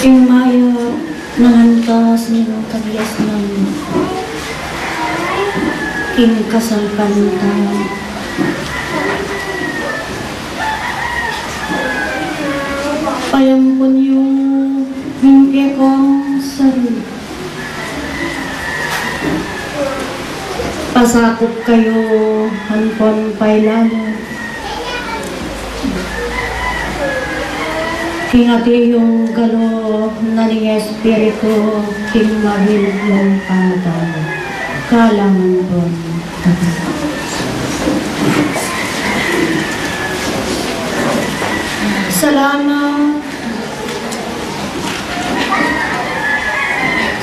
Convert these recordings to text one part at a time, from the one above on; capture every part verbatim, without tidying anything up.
Ing mayap nang antas ning kabiasnan, king kasalpantayan. Payampun yu ing kekong sarili. Pasakup kayu ampon pailalim king ati yung galo na ning Espiritu king mabilug mung pangatau. Kalangan pun. Salamat.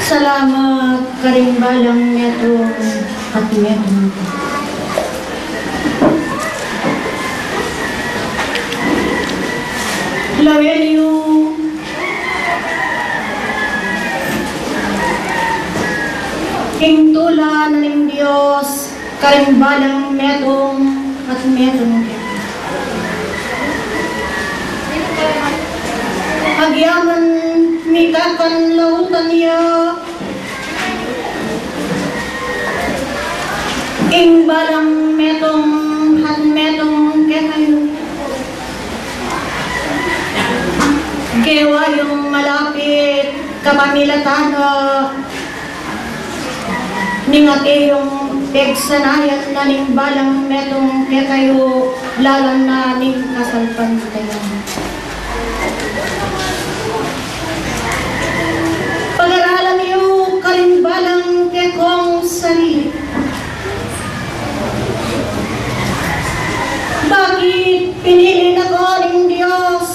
Salamat karing balang metung at metung. Lawen yu ing tula na ning Dios karing balang metung at metung kekayu. Agyaman mikakanlautan ya ing balang metung at metung kekayu. Gewa yung malapit kapamilatan na ning ati yung pegsanayan na ning balang metung kekayu, lalam na ning kasalpantayan. Pagaralan yu karing balang kekong sarili. Bakit pinili na ko ning Dios?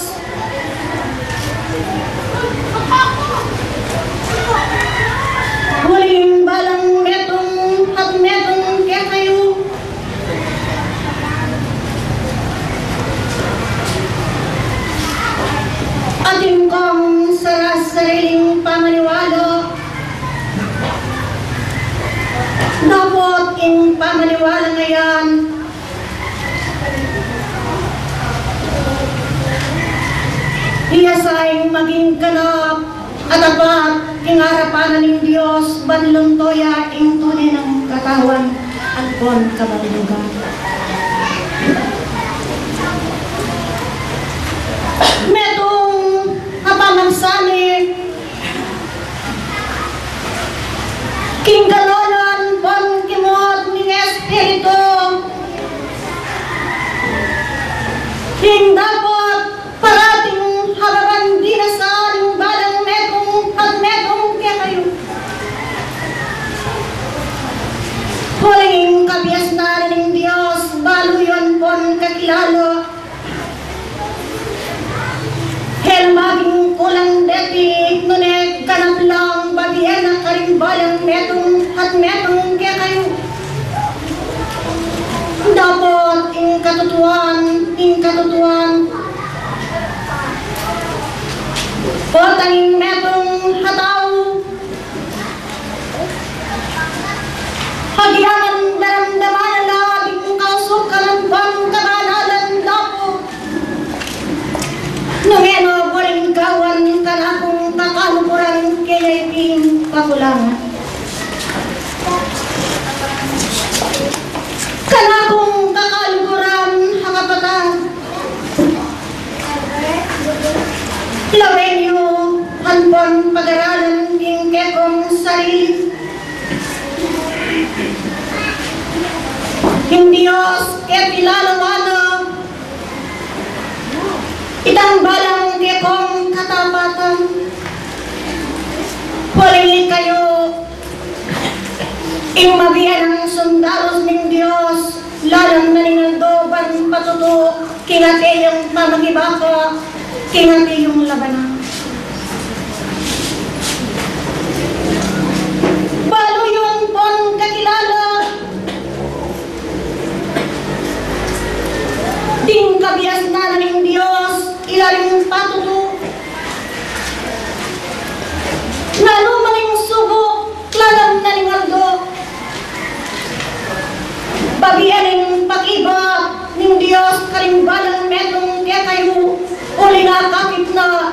Uling balang metung at metung kekayu, atin kong sara-sariling pamaniwala. Dapot ing pamaniwala a yan, iya sa ing maging ganap at tapat king arapan na ning Dios, ban lunto ya ing tune nang katawan at pon kabandugan. Metung a pamagsanib king galo na ampon kimot ning Espiritu, ing dapot parating a babandi na sa ning balang metung at metung kekayu. Uling ing kabiasnan na ning Dios, balu yu ampon kakilala. E la maging kulang deti, nune ganap lang babie na karing balang metung at metung kekayu. Dapot ing katutuan, ing katutuan, potang ing metung a tau, agyaman daramdaman na la ding kausukan ampon kabanalan, dapot nung e na uling gawan kanakung kakaluguran kaya ipin pakulangan. Kanakung kakaluguran a kapatad, lawen yu ampon pagaralan ing kekong sarili. Ing Dios keti lalawan na itang balang kekong katapatan. Uling ikayu ing mabie nang sundalus ning Dios, lalam na ning aldo ban patutu king ati yung pamagibaka, king ati yung labanan. Balu yu ampon kakilala ding kabiasnan na ning Dios, ila ring patutu na nu man ing subuk lalam na ning aldo, babie ning pakibat ning Dios Ing balang metung kekayu, uling akakit na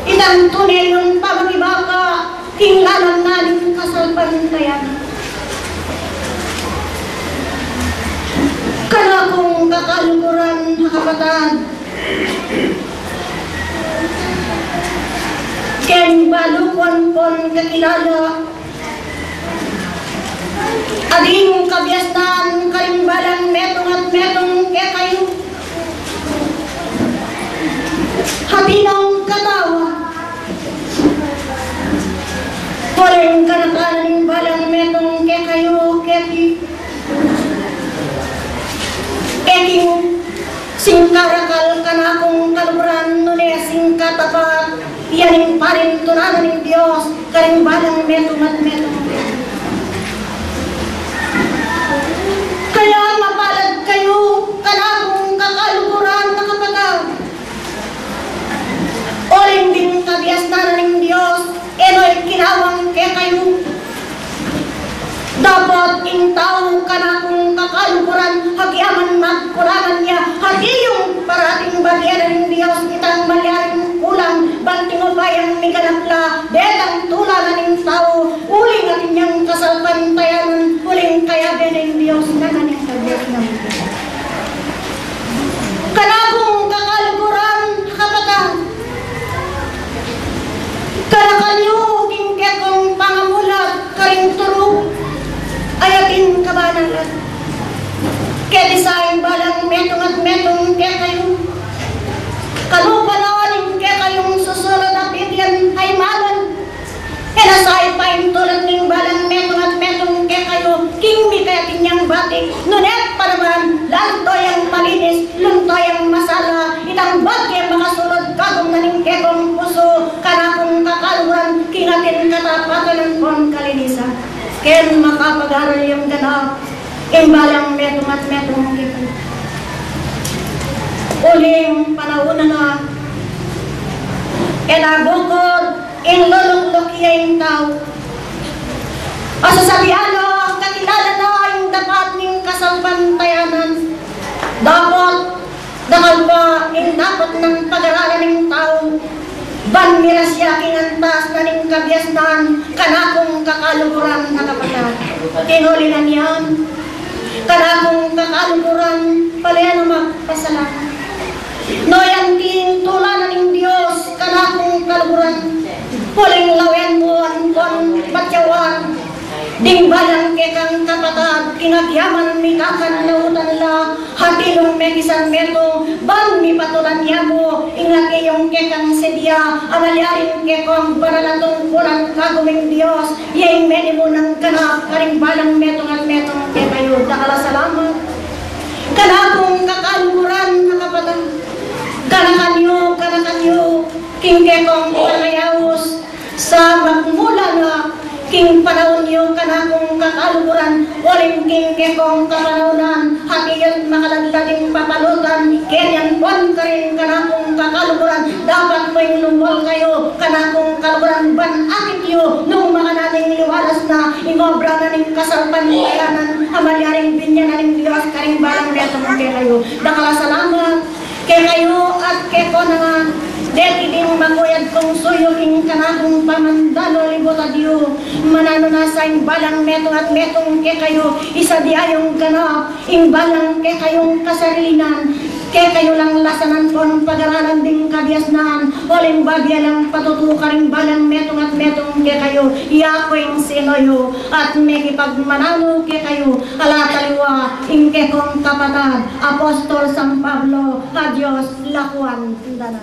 itang tune nang pamagibaka king lalam na ning kasalpantayanan. Kanakung kakaluguran a kapatad, ken balu kong pon kakilala, ading kabiasnan karing balang metung at metung kekayu. Atin nong katawa, uling kanakan ning balang metung kekayu, keti, keti singkarakal kanakung kaluguran, nune singkatapat ya ning parintunan ning Dios karing balang metung at metung. Kaya mapalad kayu kanakung kakaluguran a kapatad, uling ding kabiasnan ning Dios e no ikinawang kekayu. Dapot ing tau kanakung kakaluguran, agyang man magkulangan ya, agyang parating bagian ning Dios itang malyaring kulang, ban tinupayang miganap la detang tulanan ning tau, uling atin yang kasalpantayanan, uling kayabe ning Dios, ngana ning kabiasnan. Kanakung kakaluguran a kapatad, kanakan yu king kekong pangamulat karing turu, ay atin kabanalan. Keti sa ing balang metung at metung kekayu, kalupa na ning kekayung susunud a pitian ay malan. E na sa ipaintulut ning balang metung at metung kekayu king mikayatin yang bati, nune pa naman, lanto yang malinis, lanto yang masala, itang bage makasulud kagum na ning kekong pusu, kanakung kakaluguran, king atin katapatan ampon kalinisan. Ken makapagaral yang ganap ing balang metung at metung kekayu. Uling panaun na, e na bukud ing lulukluk ya ing tau. Asasabian na, kakilala na ing dapat ning kasalpantayanan. Dapot dakal pa ing dapat nang pagaralan ning tau, ban miras ya king antas na ning kabiasnan, kanakung kakaluguran a kapatad. King uli na niyan, kanakung kakaluguran, pale na magpasalamat. No yan king tulanan ning Dios, kanakung kaluguran, uling lawen mu ampon batyawan ding balang kekang kapatad, king agyaman mikakanautan la, atin nong mekisan metung, ban mipatulan ya mu ing agyang kekang sedia, a malyaring kekong banal a tungkulan kagum ning Dios, ya ing menimunang ganap karing balang metung at metung kekayu. Dakal a salamat. Kanakung kakaluguran a kapatad, kanakan yu, kanakan yu king kekong panayaus, sa magmula na king panaun yu kanakung kakaluguran, uling king kekong kapanaunan, atin yut makalaglating papalutan, keni ampon karin kanakung kakaluguran, dapat mu ing lumul kayu kanakung kaluguran, ban akit yu nung makananu ing liwalas na ing obra na ning kasalpantayanan, a malyaring binyanan ning Dios karing balang metung kekayu. Dakal a salamat kekayu at kekong ngan, deti ding makuyad kung suyu king kanakung pamandalo, libutad yu, mananu na sa ing balang metung at metung kekayu, isadia yung ganap ing balang kekayung kasarinan, kekayu lang lasanan pon pagaralan ding kabiasnan, uling babie lang patutu karing balang metung at metung kekayu, yaku ing sino yu, at mekipagmananu kekayu, ala taliwa ing kekong kapatad, Apostol San Pablo, a Dios lakuan da na.